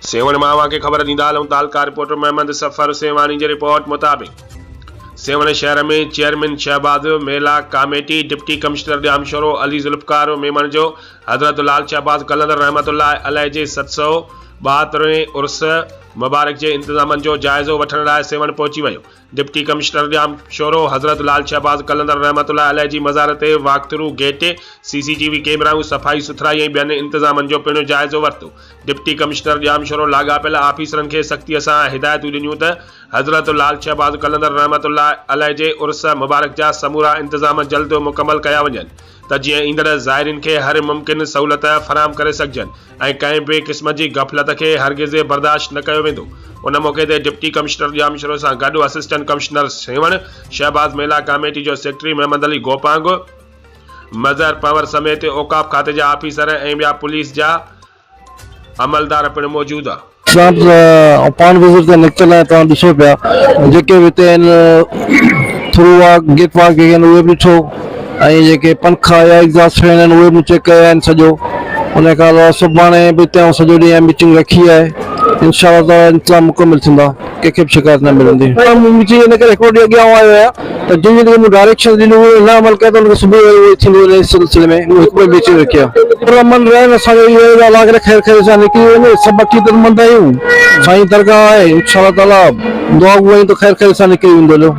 سيوهڻ مان اوهان کي خبر ڏيندا هلون تعلقه رپورٽر محمد صفر سيوهاڻي جي رپورٽ مطابق سيوهڻ شهر ۾ چيئرمين شهباز ميلا committee deputy commissioner Jamshoro Ali Zulfiqar Memon جو حضرت لال شهباز قلندر رحمت الله عليه جي 772 هين عرس مبارڪ جي انتظامن جو جائزو وٺڻ لاء سيوهڻ پهچي ويو. ڊپٽي ڪمشنر ڄام شورو حضرت لال شهباز قلندر رحمت الله عليه جي مزار تي walk through gate, C C T V ڪيمرائون، صفائي سٿرائي ۽ ٻين انتظامن جو پڻ جائزو ورتو. ڊپٽي ڪمشنر ڄام شورو لاڳاپيل آفيسرن کي سختيء سان هدايتون ڏنيون ته حضرت لال شهباز قلندر رحمت الله عليه جي عرس مبارڪ جا سمورا انتظام جلد مڪمل ڪيا وڃن ته جيئن ايندڙ زائرين کي هر ممڪن سهولت فراهم ڪري سگهجن ۽ ڪنهن به قسم جي غفلت کي هرگز برداشت نه ڪيو ويندو. ان موقعي تي ڊپٽي ڪمشنر ڄامشورو سان گڏ اسسٽنٽ ڪمشنر سيوهڻ، شهباز ميلا ڪاميٽي جو سيڪريٽري محمد علي گوپانگ، مظهر پنهور سميت اوقاف کاتي جا آفيسر ۽ ٻيا پوليس جا عملدار پڻ موجود ها. صاحب آئون پاڻ وزٽ تي نڪتل آهيان توهان ڏسو پيا جيڪي به هتي آهن ٿرو واڪ گيٽ واڪ جيڪي آهن اهي به ڏٺو ۽ جيڪي پنکا يا ايگزاسٽ فين آهن اهي به چيڪ ڪيا آهن سڄو ان کان علاوه سڀاڻي به هتي آئون سڄو ڏينهن ميٽنگ رکي آهي انشاء الله تعالي انتظام مڪمل ٿيندا ڪنهن کي به شڪايت نه ملندي. ميٽنگ ان ڪري هڪڙو ڏينهن اڳيان آيو آهيان ته جن جن کي مون ڊائريڪشن ڏنيون هيون نه عمل ڪيا ته ان کي صبح جو اهو ٿيندو ان سلسلي ۾ مون هڪ ٻه ميٽنگ رکي آهي. پر امن رهن اسان جو اهو آهي ته الله ڪري خير خير سان نڪري وڃي سڀ عقيدت مند آهيون سائين درگاهه آهي انشاء الله تعالي دعا گو آهيون ته خير خير سان نڪري ويندو.